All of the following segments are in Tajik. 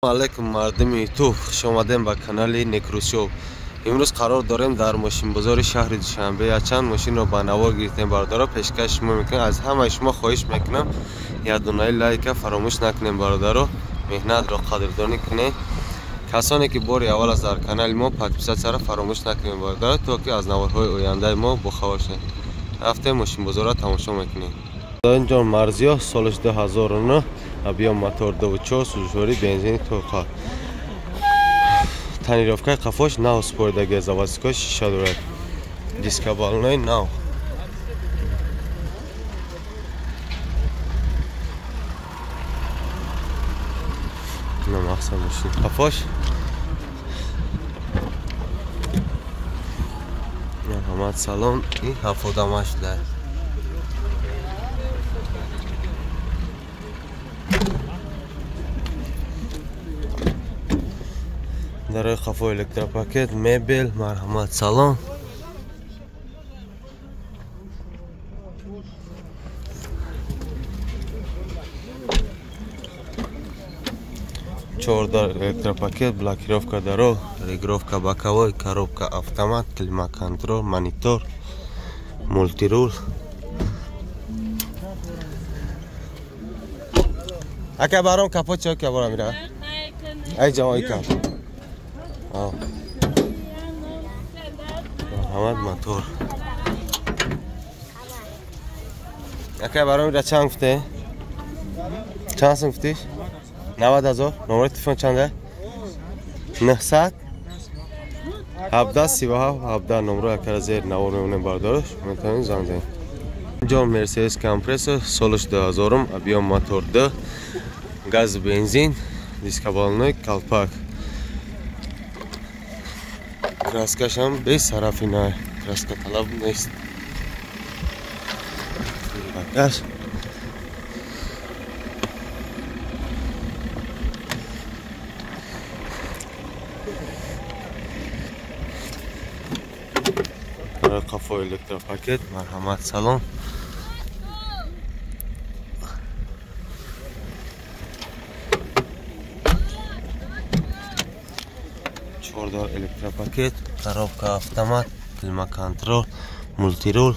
Алейкум, мардуми Ютуб, хуш омадем ба канали Некрӯзшоу. Имрӯз қарор дорем дар мошинбозори шаҳри Душанбе. Якчанд мошинро ба навор гирифтем, бародаро, пешкаш шумо мекунем. Аз ҳамаи шумо хоҳиш мекунам, якдонаи лайка фаромӯш накунем, бародаро, меҳнатро қадрдонӣ кунем. Касоне ки бори аввал аст дар канали мо, подписатсияро фаромӯш накунем, бародаро, то ки аз наворҳои ояндаи мо бохабар шавед. Рафтем, мошинбозорро тамошо мекунем. Инҷо Марзиё, солаш 2009, объем мотор 2.4, сӯзишворӣ бензини тоқа. Тонировкаи қафош нав супоридаги, заводской шиша дорад. Дискобалонои нав. Ина мақсад мошин қафош. Марҳамат, салон и ҳафтодама шуда. Дарои қафо электропакет, мебел, марҳамат, салон. Чордар электропакет, блокировка даро, регулировка боковой, коробка автомат, климат-контроль, монитор, мультирул. Ака баром капот чо ка барам ира? Ай ҷамои кап. Марҳамат, мотор. Ака баром ира чанд гуфте? Чанд сум гуфтиш? 90 000. Номери телефон чанда? 900 17 37 17. Номро акара зер навор мемонем, бардораш, метавонед занг занед. Инҷо Мерседес Компрессор, солаш 2000, объем мотор 2, газ бензин, дискобалонои калпак. Краскашам бесарафина, краска талаб нест. Багаж. Қафо электропакет, марҳамат, салон. Чордор электропакет, коробка автомат, климат-контроль, мультирул.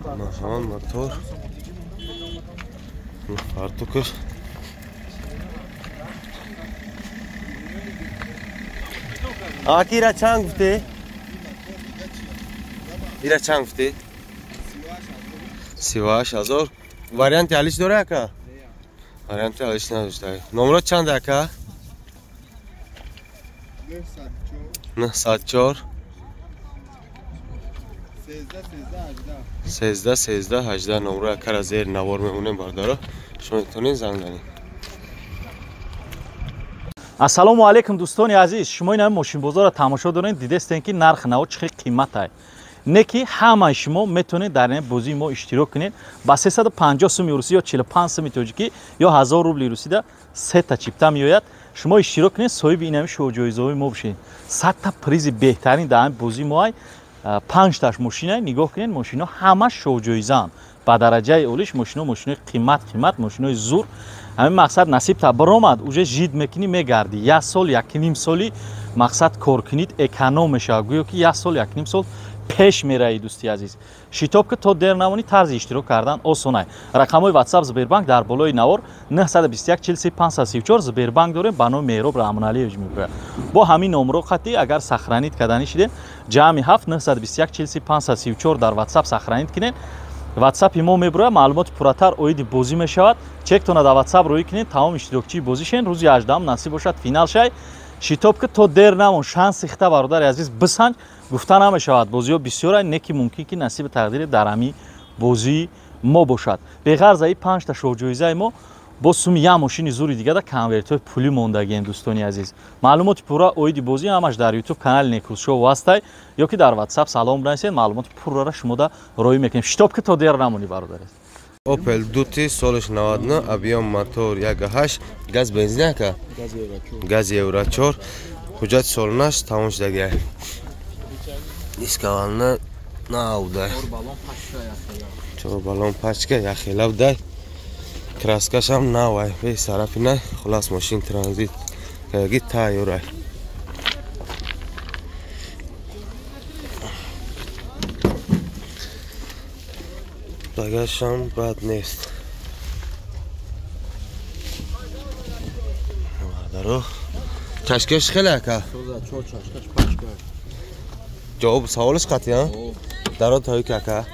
Марҳамат, мотор. Фартукаш. Аки ира чанд гуфтӣ? Ира чанд гуфтӣ? 38 000. Варианти алиш дора, ака? Варианти алиш надошта. Номро чанд, ака? 904 13 13 18. Номро акара зер навор мемонем, бародаро, шумо метавонед занг занед. Ассалому алайкум, дӯстони азиз. Шумо ин мошинбозорро тамошо доред, дидестем, ки нарх наво чӣ хел қиматай. Не ки ҳамаи шумо метавонед дар ин бозии мо иштирок кунед. Ба 350 суми русӣ ё 45 суми тоҷикӣ ё 1000 рубли русида сета чипта меояд. Шумо иштирок кунед, соҳиби инами шоҳҷоизаҳои мо бошед. 100-та призи беҳтарин дар ин бозии мо ай, панҷташ мошина. Нигоҳ кунед, мошино ҳамаш шоҳҷоизаанд, ба дараҷаи олиш мошино, мошинои қимат қимат, мошинои зур. Ҳамин мақсад насибта баромад, уже жид мекунӣ, мегардӣ. Як сол, якним соли мақсад кор кунид, эконом мешавад, гӯё ки як сол, якним сол пеш меравӣ. Дӯсти азиз, шитоб ки то дер намонӣ. Тарзи иштирок кардан осонай. Рақамҳои WhatsApp, Сбербанк дар болои навор: 921 43 534. Сбербанк дорем, ба номи Меҳроб Раҳмоналиевич мегӯяд. Бо ҳамин номро қатъӣ агар сохранить карданӣ шидем, ҷамъи 7 921 43 534 дар WhatsApp сохранить кунед, ватсапи мо мебурояд, маълумоти пурратар оиди бозӣ мешавад. Чектона дар WhatsApp рӯӣ кунед, тамом иштирокчии бозӣ шен. Рӯзи 18 насиб бошад, финал шай. Шитоб ки то дер намон, шанси хита, бародари азиз, бисанҷ. Гуфта намешавад, бозиҳо бисёра, не ки мумкин ки насиби тақдире дар ҳамин бозии мо бошад. Беғарза и панҷта шоҳҷоизаи мо, бо суми як мошини зури дига да конвертҳои пулӣ мондагием. Дӯстони азиз, маълумоти пурра оиди бозӣ ҳамаш дар Ютуб канали Некрӯзшоу ҳастай ё ки дар WhatsApp салом бинависед, маълумоти пуррара шумода роӣ мекунем. Шитоб ки то дер намонӣ, бародари. Opel Duty, солаш 99, объем мотор 1.8, газ бензин, ака? Газ Евро 4. Ҳуҷҷати солонаш тамом шудагиай. Дискавална навда. Чор баллон пачка яхелав дай. Краскашам навай, бе сарафи най. Хулас мошин транзит каги тайёрай. Багажам бад нест. Бародаро, чашкаш хеле ака? Чор чашкаш пачка. Ҷавоб саволаш қатъи, а? Даро тоик ака.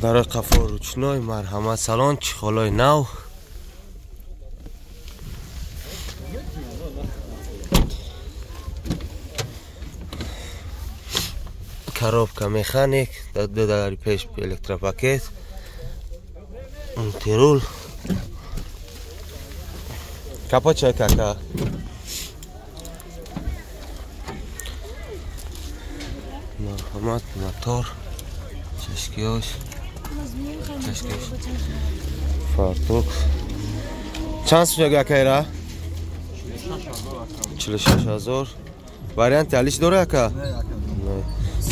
Дарои қафо ручной, марҳамат салон, чехолои нав. Коробка механик, ду дари пеш электропакет, мультирул. Капот чай кака? Марҳамат мотор, чашкиёш, чашкиёш, фартук. Чанд сум ака ира? 46 000. Варианти алиш дора ака?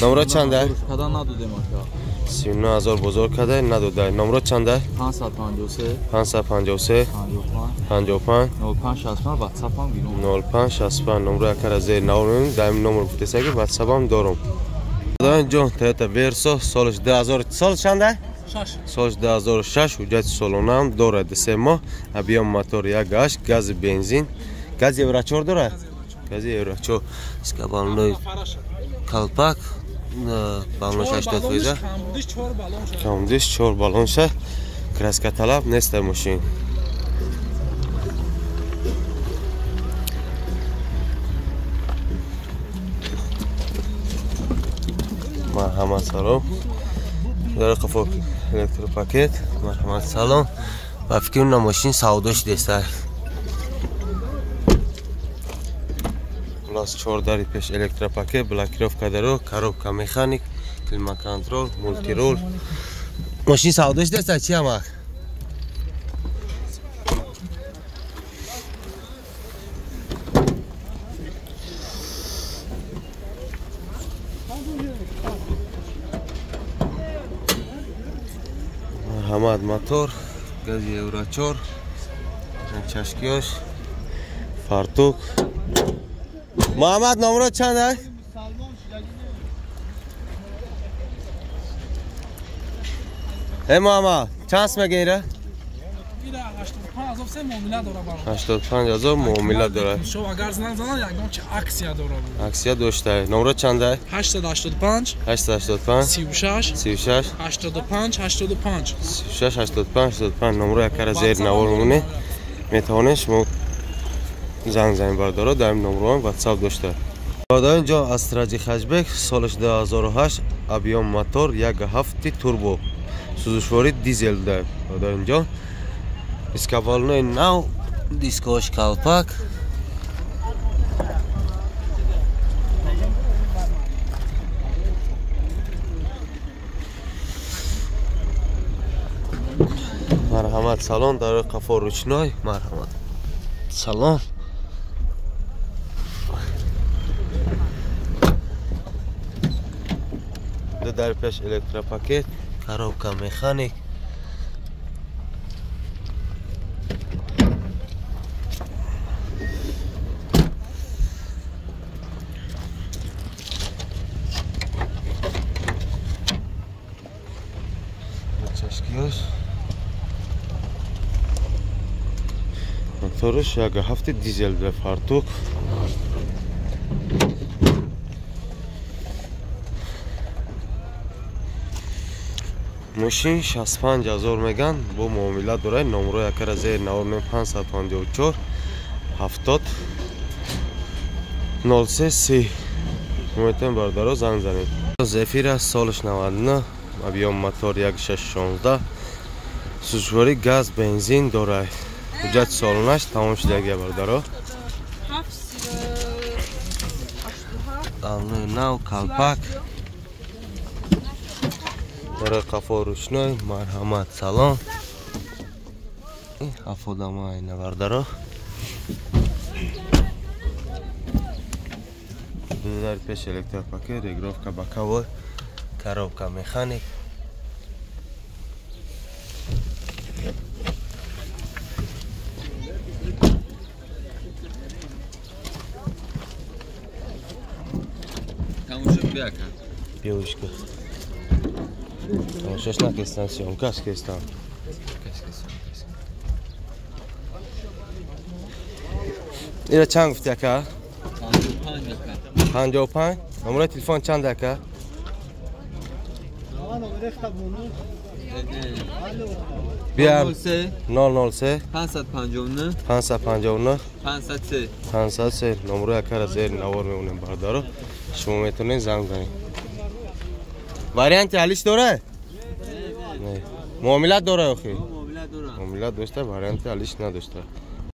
Номро чанда? Када надодем ака. 39 000 бозор када надода. Номро чанда? 553 553 55 0565 WhatsApp-ам гирум. 0565 номро акара зер наворем, даим номро гуфтесаги WhatsApp-ам дорум. Ҷон, Toyota Verso солш 2000 сол чанда? 6. Солш 2006 ҳуҷҷати солонаам дорад 3 моҳ. Объем мотор 1.8, гази бензин. Гази Евро 4 дорад? Гази Евро 4. Скабалной калпак, баллон 80%. Камдиш 4 баллонша. Краска талаб нест мошин. Марҳамат салом. Дар қафо электропакет. Марҳамат салом. Ба фикри на мошин савдо шудест. Хулас 4 дари пеш электропакет, блокировка даро, коробка механик, климат-контрол, мультирул. Мошин савдо шудест чи амак? Марҳамат мотор, гази Евро 4, чашкиёш, фартук. Муҳаммад номро чанд аст? Э Муҳаммад, чанд сум мегира? 85 000 муомила дорад. Шо агар занг занад ягон чи аксия дорад. Аксия дошта. Номро чанд аст? 885 885 36 36 85 85 36 85 85 номро якара зер навор мемонед. Метавонед шумо занг занед бардоро, дар ин номро WhatsApp дошта. Бародарон ҷо Астра Ҷи солаш 2008, объем мотор 1.7 турбо, сӯзишворӣ дизел да. Бародарон ҷо дискобалони нав, дискош калпак. Марҳамат салон, дар қафо ручной. Марҳамат салон. Ду дар пеш электропакет, коробка механик. Чашкиёш. Моторш 1.7 дизел бе фартук. Мошин 65 000 меган, бо муомила дорад. Номро якара зер навор 554 70 03 30. Метавонед бародаро занг занед. Зефира солш 99, объем мотор 1.616, сӯзишворӣ газ бензин дорад. Ҳуҷҷати солонаш тамом шудагия бародаро. Давнои нав, калпак. Барои қафо ручной. Марҳамат салон. Ин ҳафт одама айна бародаро. Ду дар пеш электропакет, регулировка боковой, коробка механик. Тамошо бия ака. Биёшка. Тамошош накестан, съёмкаш кестан. Ира чанд гуфти ака? 55 ака. 55? Номерои телефон чанд ака? Биям 003 559 559 503 503. Номерои акара зери навор мемонем, бародаро. Шумо метавонед занг занед. Варианти ҳалиш дора? Не. Муомилат дора охи? Муомила дора. Муомилат дошта, варианти ҳалиш надошта.